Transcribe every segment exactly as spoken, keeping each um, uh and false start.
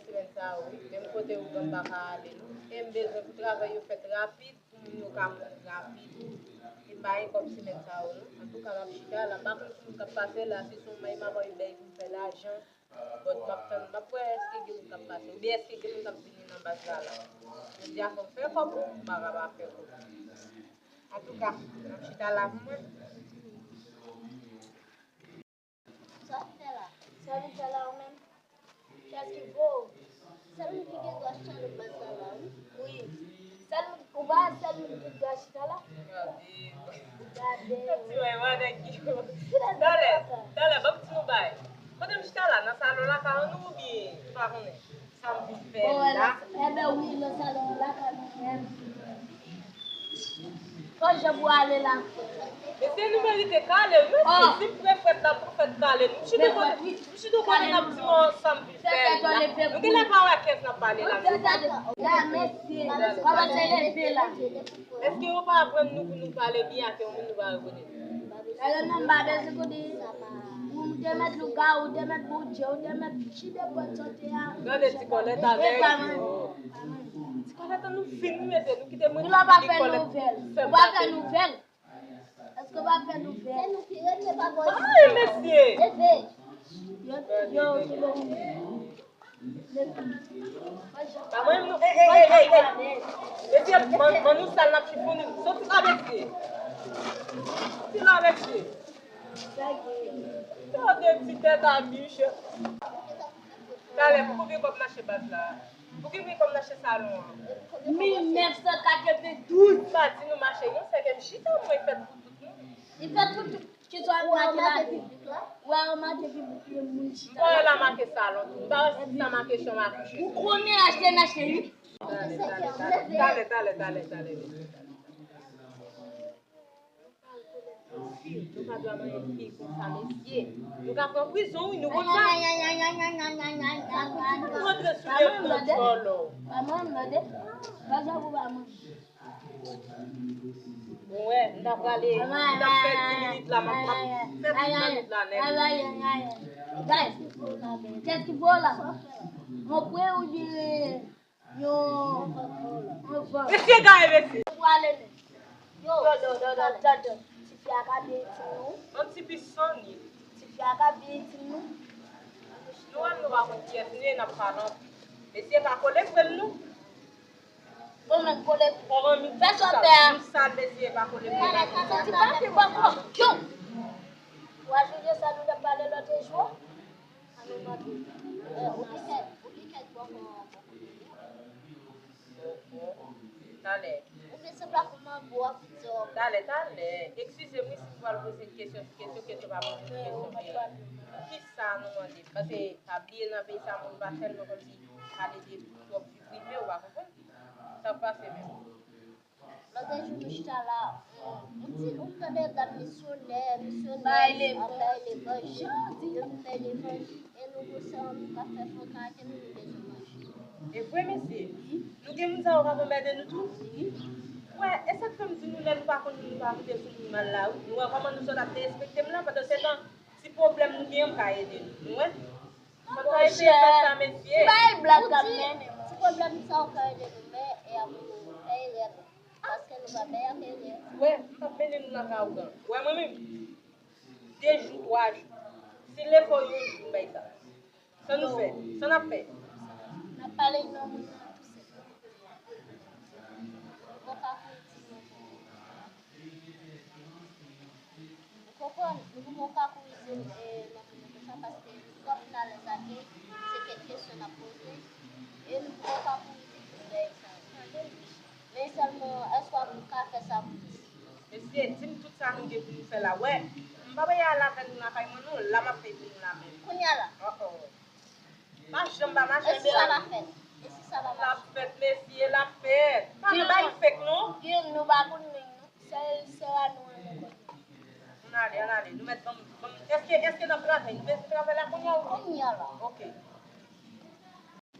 semèn sa a, wi. Menm kote ougan m pa ka ale, non. E m bezwen pou travay yo fèt rapid, pou moun yo ka mouri rapid. E m pa gen kòb semèn sa a, non. Antouka, m ap chita la. M pa konn ki moun k ap pase la, si se yon may m ap anvi bay pou m fè lajan. But m ap tann, m ap wè èske gen moun k ap pase, oubyen èske gen moun k ap vini nan baz la la. Jodi a fò m fè kòb, ou m pa ka pa fè kòb. Antouka, m ap chita la pou mwen. Sa w fè la? Sa w fè la ou menm? Kiyès ki voye w? Sèl moun ki gen dwa chita nan baz la la, wi. Wi. Sèl moun, ou pa wè sèl moun ki gen dwa chita la? Gade. Gade. Ti wè, wè nèg ki yo. Talè, talè, ban m di nou bagay. Kote m chita la, nan salon lakay nou oubyen, m pa konnen. Sa m vin fè la. Enben wi, nan salon lakay nou menm. Fò jan pou ale la. Mesye, nou merite kale, wi, mesye. Si m pre frèt la, pou fèt kale. M chita kote, m chita kote n ap di mwen sa m vin fè la. Nou genlè pa wè kiyès n ap pale la, mesye. La, mesye. Kòmanse leve la. Èske yo pa aprann nou pou nou pale byen ak yon moun nou pa rekonèt? Gade non, m pa bezwen kote. Ou te mèt lougawou, ou te mèt Bondye, ou te mèt chide pòt sante a. Gade ti kòlèt avèk yo. Ti kòlèt an nou fin, wi, mesye, nou kite mwen. Ou la pa fè nouvèl. Ou pa fè nouvèl. Èske w pa fè nouvèl? Se nou ki rete pa bò. Ay, mesye. Leve. Yo, yo, yo. Pa mwen, nou, ey, ey, ey, ey, ey. Mesye, ban, ban nou sal n ap chifonnen. Soti la, mesye. Soti la, mesye. Gade ti tèt a biche. Talè, pou konbyen kòb m achte baz la? Pou konbyen kòb m achte salon an? Mil nèf san katrevendouz. M pa di nou m achte yon sèl, ke m chita mwen fèt pou tout moun. Li fèt pou tout. Ki sa w make la? Ou wè yo make piblik yo moun chita. M pa wè la make salon tou. M pa wè si sa make chanm a kouche. Ou konnen achte n achte wi. Talè, talè, talè, talè, talè. Nou pa dwe manyen fi konsa, mesye. Nou ka pran prizon, wi, nou konn sa. Nou antre sou de pwotòl. Pa mwen mande. Pa jan pou pa mwen. Bon, wè, m ta prale, m ta fè dis minit la, m ap, m ap fè dis minit la nèt. Guys, kiyès ki vo la? Mwen kwè ou di yo, yo. Mesye gaye, mesye. Pou ale men. Yo, yo, yo, yo, yo, yo. Tifi a ka byen itim non. Yon ti pis san li. Tifi a ka byen itim non. Nou wè nou pa konn kiyès nou ye, n ap pale anpil. Mesye pa kole frè m non. Bon, men kole. Bon, men fè sa w fè a. Nou sal, mesye, pa kole frè m. Santi pa fè bò kò. Yo. Ou a jije sa nou t ap pale lòt jou? An nou mande. Ou ki kèt, ou ki kèt bò kò. Talè. Ou vle sanble ak yon manbo ak yon ti wòb. Talè, talè. Eskize m wi si m pral poze kesyon sou kesyon, kesyon pa poze kesyon, men kisa nou mande? Paske pa bliye nan peyi sa moun pa tèlman kòmsi pale de twòp vi prive, ou pa konprann? Sa k pase menm? Lòt jou nou chita la, m di, m tande dam misyonè, misyonè ap bay levanjil, yo vin bay levanjil, e nou konsa nou ka fè fòkay ke nou bezwen manje. E vre, mesye, nou gen moun sa yo k ap anmède nou tou. Wè, e sa k fè m di nou lè nou pa konn moun, nou pa moute sou moun mal la, wi. Nou wè kòman nou sot ap derespekte m lan, pandan se tan, si pwoblèm nou gen, m ka ede nou. Nou wè? Monchè, se pa yon blag k ap mennen, monchè. Ti pwoblèm sa ou ka ede nou, men e ap nou fè erè, paske nou pa bay ak erè. Wè, m t ap mennen nou nan kawgan. Wè mwen menm, de jou, twa jou. Si l fè w yon jou, m bay sa. Sa nou fè? Sa n ap fè? N ap pale non moun nan tou sèl. Ou konprann? Nou poko ka kouri di, e, nan moun nan konsa, paske twòp nan lè sa ke se kèk kesyon n ap poze, e nou poko ka kouri di tout bagay sa yo. Men sèlman, èske w ap ka fè sa pou nou? Mesye, di m tout sa nou gen pou nou fè la. Wè, m pa bay al avè nou lakay mwen non, la m ap fè pou nou la menm. Kounye a la. Oh, oh. Pa janm pa mache, men. E si sa pa fèt? E si sa pa mache? L ap fèt, mesye, l ap fèt. Pa nan bay fake non. Gen, nou pa konn men non. Sèl sè a nou renmen konnen. Ann ale, ann ale. Nou mèt ban m, ban m, èske, èske n ap travay? Nou bezwen travay la kounye a, wi. Kounye a la. Ok.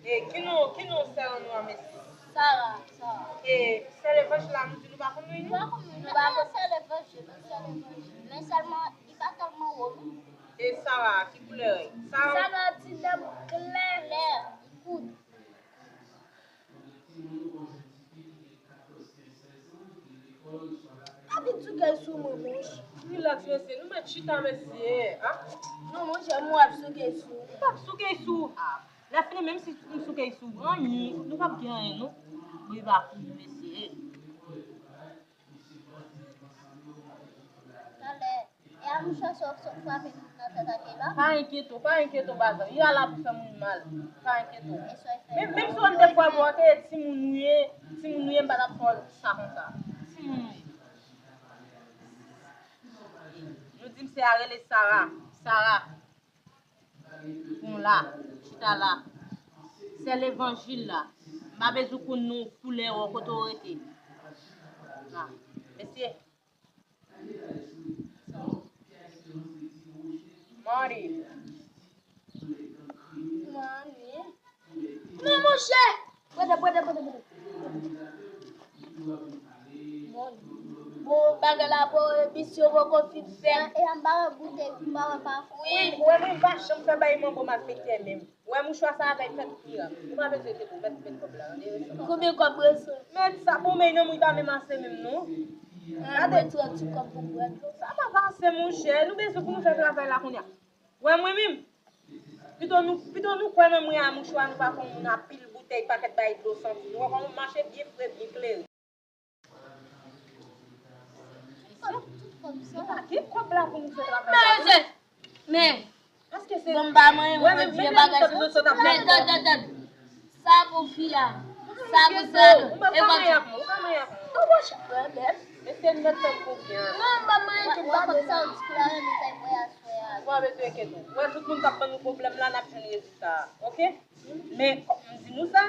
E, ki non, ki non sè an nou an, mesye? Sara, Sara. E, sè levanjil la, nou di nou pa konn li, non? Nou pa konn li, nou pa konn sè levanjil, sè levanjil. Men sèlman, li pa tèlman wo, non. E Sara, ki koulè l? Sara. Sara ti dam klè. Klè. Fout. Abit sou kèy sou mwen, monch. Rilaks, mesye. Nou mèt chita, mesye. A? Non, monchè, mwen ap sou kèy sou. Ou p ap sou kèy sou. A. Lè fini, menm si m sou kèy sou, anyen, nou p ap gen anyen, non. Bon, e pa kouri, mesye. Talè. E a mouchwa sa w ap sot frape moun nan tèt ak la? Pa enkyete w, pa enkyete w, bazan. Ira la pou fè moun mal. Pa enkyete w. Men, menm si w te fwa bò ke timoun ou ye, timoun ou ye, m pa t ap fè w sa konsa. Timoun ou ye. Nou di m se a rele Sara. Sara. Bon la, chita la. Sè levanjil la. M pa bezwen konn non koulè w, kote w rete. La. Mesye. Mande. Mande. Non, monchè! Pwete, pwete, pwete, pwete. Bon, bon, bagay la bon, emisyon poko fin fèt. E anba boutèy, m pa wè pa fou. Wi, wè, mwen pa janm fè bay manbo malfektè menm. Wè mouchwa sa a kay fè tout mirak. Ou pa bezwen enkyete w, mèt, mèt kòb la, ann rete. Konbyen kòb reste? Mèt sa, bon, men nan mwen pa menm ase menm non. Gade. Mwen trant sou kòb pou bwè dlo. Sa pa pase, monchè. Nou bezwen pou nou fè travay la kounye a. Wè mwen menm. Pito nou, pito nou kwè nan mwen a mouchwa, nou pa fè moun anpil boutèy, pakèt bay dlo santi. Nou wè kòman m mache byen fre, byen klere. Tout kòb sa. Ki kòb la pou nou fè travay la? Men, men. Paske se bon, m pa manyen, mwen vye bagay sa. Men, tande, tande, tande. Sa pou fi a. Sa pou sa. Ou pa manyen ak mwen, ou pa manyen ak mwen. Non, monchè, mwen menm. Mesye, nou mèt fè m konfyans. Non, m pa manyen tout bagay sa. Ou pa bezwen enkyete w. Wè, tout moun k ap ban nou pwoblèm la, n ap jwenn rezilta a. Oke? Men, kòm m di nou sa,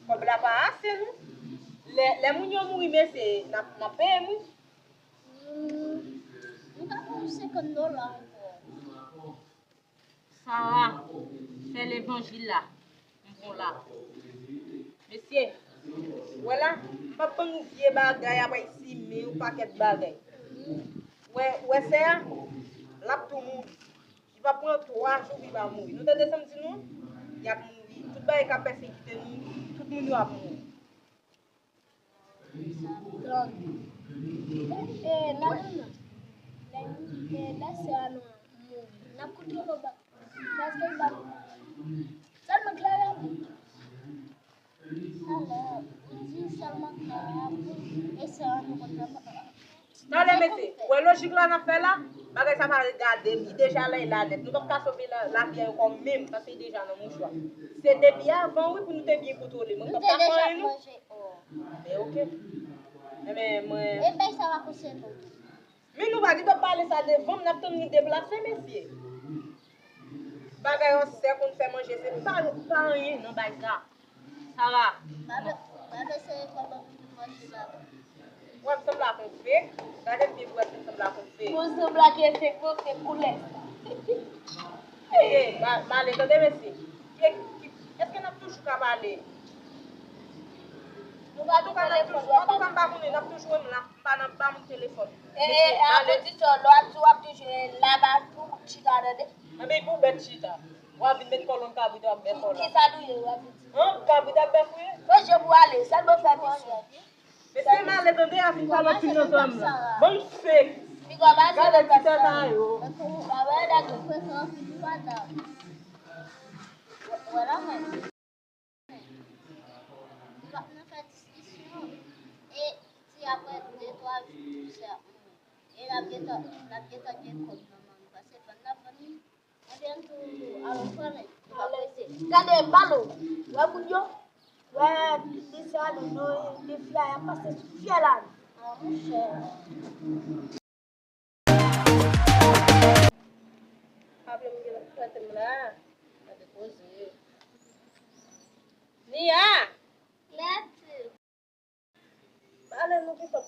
kòb la pa ase, non. Lè, lè moun yo mouri, mesye, n ap, n ap peye, wi. Hmm, nou ka pran yon senkant dola ankò. Sara, sè levanjil la, m pran la. Mesye, wè la, m p ap ban nou vye bagay, ap bay simen, yon pakèt bagay. Wè, wè sè a, l ap tou mouri. Li p ap pran twa jou pou li pa mouri. Nou tande sa m di nou? Y ap mouri. Tout bagay k ap pèsekite nou, tout moun yo ap mouri. Donk, e, e, la, la, la, la, sè a nou mouri. N ap kontwole w ba-, paske l ba-, sèlman klere pou. Talè, ou di sèlman klere pou, e sè a nou konn nan. Talè, mesye, wè lojik la n ap fè la, bagay sa pa regade m, li deja la, la nèt. Nou p ap ka sove la, lavi a ankò menm, paske li deja nan mouchwa. Se depi avan, wi, pou nou te byen kontwole. Mwen, nou te deja manje. Men oke. Enben, mwen. E bay sa va konseye nou. Men nou pa gen dwa pale sa devan m, n ap tann li deplase, mesye. Bagay yon sè konn fè manje, se pa, pa anyen nan bay sa. Sara. Baba, baba, se kòman pou manje la. Wè, m sanble ak yon fek. Gade m byen pou wè si m sanble ak yon fek. Ou sanble ak yon fek, non, se koulè. Ey, ma-, male, tande mesye. Ki, ki, èske n ap toujou ka pale? Nou pa toujou, antouka, n ap toujou, antouka, m pa konnen, n ap toujou wè m la. M pa nan ba moun telefòn. E, e, mesye, male. Apre di sa, lè w ap di w ap toujou, e, laba tou chita, tande. Enben, pou bèt chita. W ap vin met kòlonn kabrit, w ap bèt kòlonn. Kisa nou ye, w ap vin di? An, kabrit ak bèf ou ye? Fò je pou ale, sèlman fè misyon. Mesye, m ale tande, a fin pale anpil nan zòn nan. Bann fake. Gade ti tèt a yo. N ap nan fè diskisyon. E si apre de twa jou, misye ap mouri. E n ap gentan, n ap gentan gen kòb nan men nou. Paske pandan n ap vann li, Gade balo. Wè moun yo. Wè, li se a nou, nou, li fi a, y ap pase sou fyèl a nou. Ah, monchè. Pablo, m gen lòt prete m la. Gade koze. Nia! Mèsi. Pale nou pito.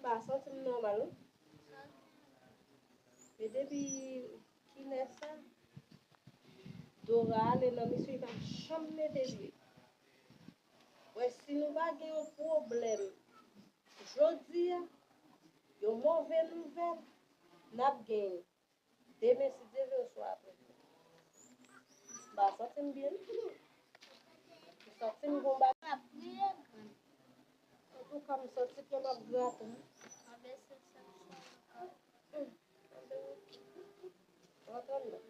M pa santi m nòmal, non. E depi kilè sa, Dora ale nan misyon, li pa janm mete pye. Wè, si nou pa gen yon pwoblèm, Jodi a, yon move nouvèl, n ap genyen. Demen, si Dye vle, oswa apre. M pa santi m byen. M santi m gon bagay. Antouka, m santi ke m ap grate. Antann non.